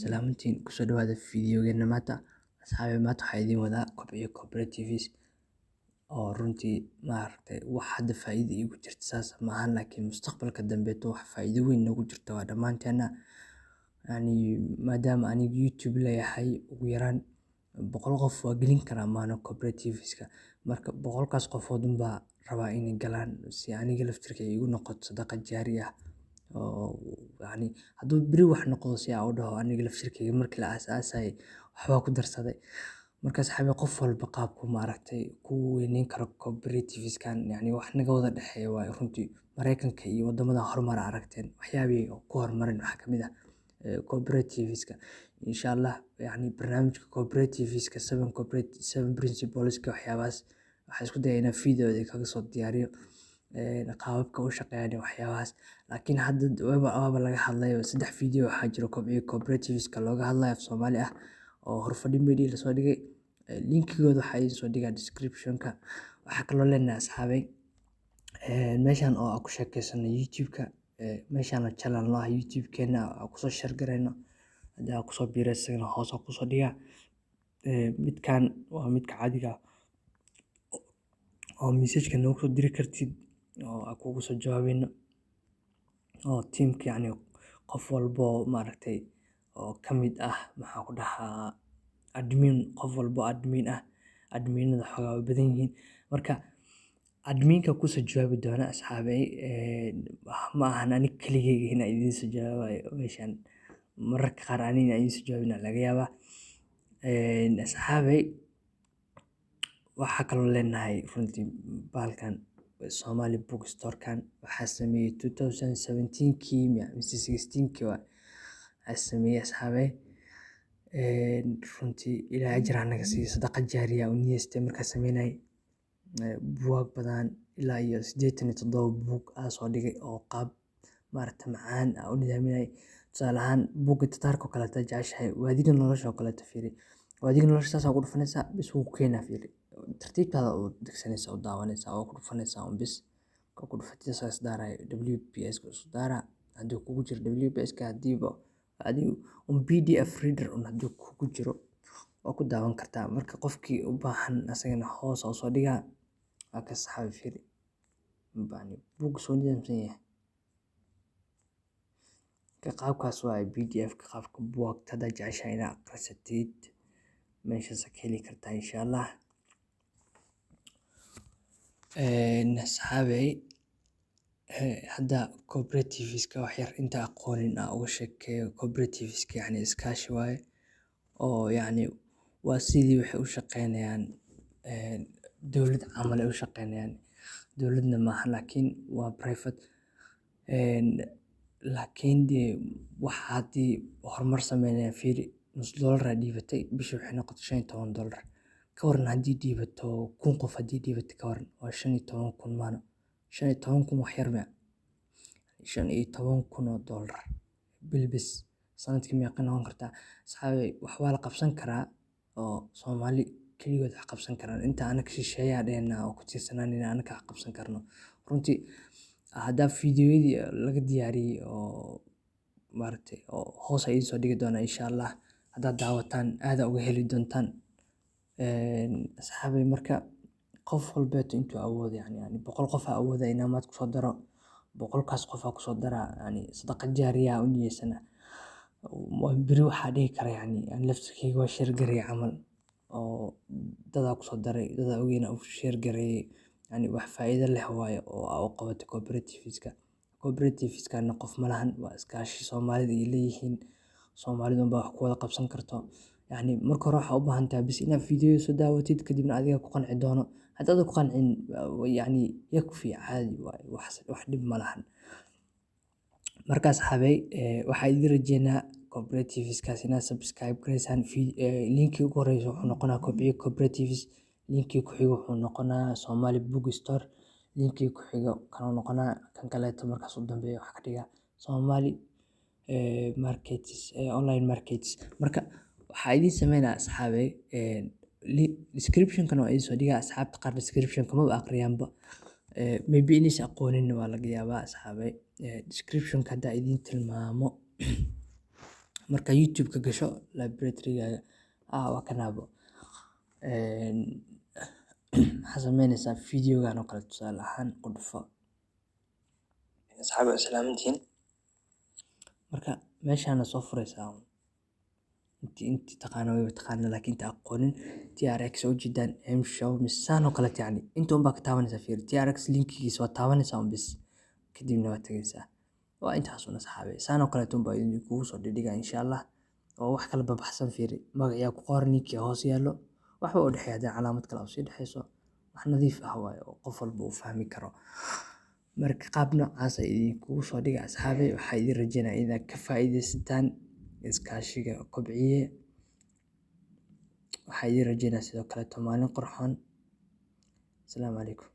Salaamantiin, kusoo dhawaada fiidiyogeena maanta. Asxaabi, maanta waxaa idiin wadaa Kobciye Cooperatives oo runtii maaragtay wax hadda faa'iido iigu jirta saas maahan, laakiin mustaqbalka dambeeto wax faa'iido weyn noogu jirta waa dhammaanteena. Yani maadaama aniga YouTube leeyahay, ugu yaraan 100 qof waa gelin karaa maano cooperativeska. Marka 100kaas qofood unbaa rabaa inay galaan si aniga laftirkeyga igu noqoto sadaqa jaari ah, oo yani hadduu beri wax noqdo si aan u dhaho aniga laftirkeyga markii la aasaasayay waxbaa ku darsaday. Marka asxaabi, qof walba qaabku maaragtay ku weyneyn karo cooperatives-kan, yani wax naga wada dhexeeyo waaye runtii. Mareykanka iyo wadamada horumar aragteen, waxyaabihii ku horumarin waxaa kamid ah cooperativeska. Insha Allah, yani barnaamijka cooperativeska, seven corporate, seven principleska, waxyaabahaas waxaan isku dayay inaan video kaga soo diyaariyo qaababka u shaqeeyaan iyo waxyaabahaas. Laakiin hadda waaba laga hadlay, saddex video waxaa jiro Kobciye Cooperativeska looga hadlayo af Soomaali ah oo Horfadhi Media lasoo dhigay. Linkigooda waxaa idiin soo dhigaa description-ka. Waxaa kaloo leenahay asxaabey, meeshan oo aan ku sheekeysano YouTube-ka, meeshan oo channel noo ah YouTube-keena aan kusoo share gareyno, haddii aad kusoo biirayso isagana hoos aan kusoo dhigaa. Midkan waa midka caadiga ah oo message-ka noogu soo diri kartid oo aan kugu soo jawaabeyno, oo team-ka, yacni qof walbo maaragtay oo ka mid ah, maxaa ku dhahaa, admin, qof walbo admin ah. Adminada xoogaa way badan yihiin, marka adminka kusoo jawaabi doona. Asxaabey, ma ahan aniga keligeyga inaan idiin soo jawaabayo meeshan, mararka qaar aniga inaan idiin soo jawaabin laga yaabaa. Asxaabey, waxaa kaloo leenahay runtii bahalkan Somali Bookstore-kan waxaa sameeyey 2017kii mise 16kii waa sameeyey. Asxaabey, runtii Ilaahay ajir ha naga siiyo, sadaqa jaariya u niyeystay markaan sameynayay. Buugaag badan, ilaa iyo 87 buug aa soo dhigay oo qaab maaragtay macaan aa u nidaaminayay. Tusaale ahaan, buugga Tataarka oo kale hadaad jeceshahay, Waadiga Nolosha oo kaleeto, fiiri, Waadiga Nolosha saas aa ugu dhufanaysaa bas, wuu ku keenaa. Fiiri, tartiibtaada u degsanaysaa, u daawanaysaa oo ku dhufanaysaa un bis. Markaa ku dhufatid asagaa is daaraya, WPS ka isu daaraa hadduu kugu jiro WPS ka, hadiiba adigu un PDF reader un hadduu kugu jiro waa ku daawan kartaa. Marka qofkii u baahan asagana hoos aa usoo dhigaa. Waa kaas asxaabi, fiiri buugga soo nidaamsan yahay. Qaabkaas waaye PDF ka, qaabka buugaagta hadaad jeceshahay inaad akhrisatid meeshaas ka heli kartaa insha Allah. Asxaabey, hadda cooperativeska wax yar inta aqoonin aan uga sheekeeyo. Cooperativeska yacni iskaashi waaye oo yacni waa sidii waxay u shaqeynayaan dowlad camal ay u shaqeynayaan. Dowladna maaha, laakiin waa private. Laakiin dee wax haddii horumar sameynayaan, fiiri, nus dollar aa dhiibatay, bishii waxay noqotay $15. Ka waran haddii dhiibato 1000 qof? Haddii dhiibato ka waran? Waa 15,000 maano. 15,000 wax yar miya? $15,000 bil bis, sanadkii meeqa noqon kartaa? Asxaabey, wax waa la qabsan karaa oo Soomaali keligood wax qabsan karaan inta anaka shisheeyaha dhehna oo ku tiirsanaan anaka wax qabsan karno. Runtii haddaa fiidiyoyadii laga diyaariyey oo maaragtay oo hoos idiin soo dhigi doonaa insha Allah, haddaad daawataan aad uga heli doontaan. Asxaabey, marka qof walbeeto intuu awoodo, yani 100 qof aa awooda inaan maanta kusoo daro, 100kaas qof aa kusoo daraa, yani sadaqa jaariya u niyeysana. Beri waxaa dhihi kara yani ani laftirkeyga waa share gareeyay camal oo dadaa kusoo daray, dadaa ogeyn u share gareeyay. Yani wax faa'iido leh waaye oo aa u qabatay cooperativeska. Cooperativeska qof ma lahan, waa iskaashi Soomaalida ay leeyihiin. Soomaalida unbaa wax ku wada qabsan karto. Yani marka hore waxaa u baahan tahay bis inaad video soo daawatid, kadibna adiga ku qanci doono. Haddaad ku qancin, yani yakfi, caadi waaye, wax dhib ma lahan. Marka asxaabey, waxaa idin rajeynaa cooperativeskaas inaad subscribe gareysaan. Linkii ugu horeysa wuxuu noqonaa Kobciye Cooperatives, linkii ku xigo wuxuu noqonaa Somali Bookstore, linkii ku xigo kanuu noqonaa, kan kaleeto markaas u dambeeyo waxaa ka dhigaa Somali Markets, Online Markets. Marka waxaa idiin sameynaa asxaabey, description-kana waa idiin soo dhigaa. Asxaabta qaar description-ka maba aqriyaanba, maybe inaysan aqoonin waa laga yaabaa. Asxaabey, description-ka haddaa idiin tilmaamo. Marka YouTube ka gasho library-gaaga, waa kanaabo. Maxaa sameynaysaa? Videogan oo kale tusaale ahaan ku dhufo. Asxaabi, waa salaamantihiin. Marka meeshaan soo furaysaa. Inti taqaano way taqaana, laakiin inta aqoonin, TRX oo ujeedaan M show misaan oo kale, yacni inta un baa ka taabanaysaa. Fiiri, TRX linkigiisa waa taabanaysaa un bis, kadibna waa tagaysaa. Waa intaas un, asxaabi. Saan oo kaleeto un baa idinkugu soo dhigdhigaa, insha Allah, oo wax kala babaxsan. Fiiri, magaciyaa ku qoran, linkii hoos yaallo, waxba u dhexeeya haddii calaamad kale oo sii dhexeyso. Wax nadiif ah waaye oo qof walba uu fahmi karo. Marka qaab noocaas ah idinkugu soo dhiga, asxaabi. Waxaa idin rajeynaya inaad ka faa'iidaysataan iskaashiga Kobciye. Waxaa idin rajeynaya sidoo kaleeto maalin qurxoon. Asalaamu calaykum.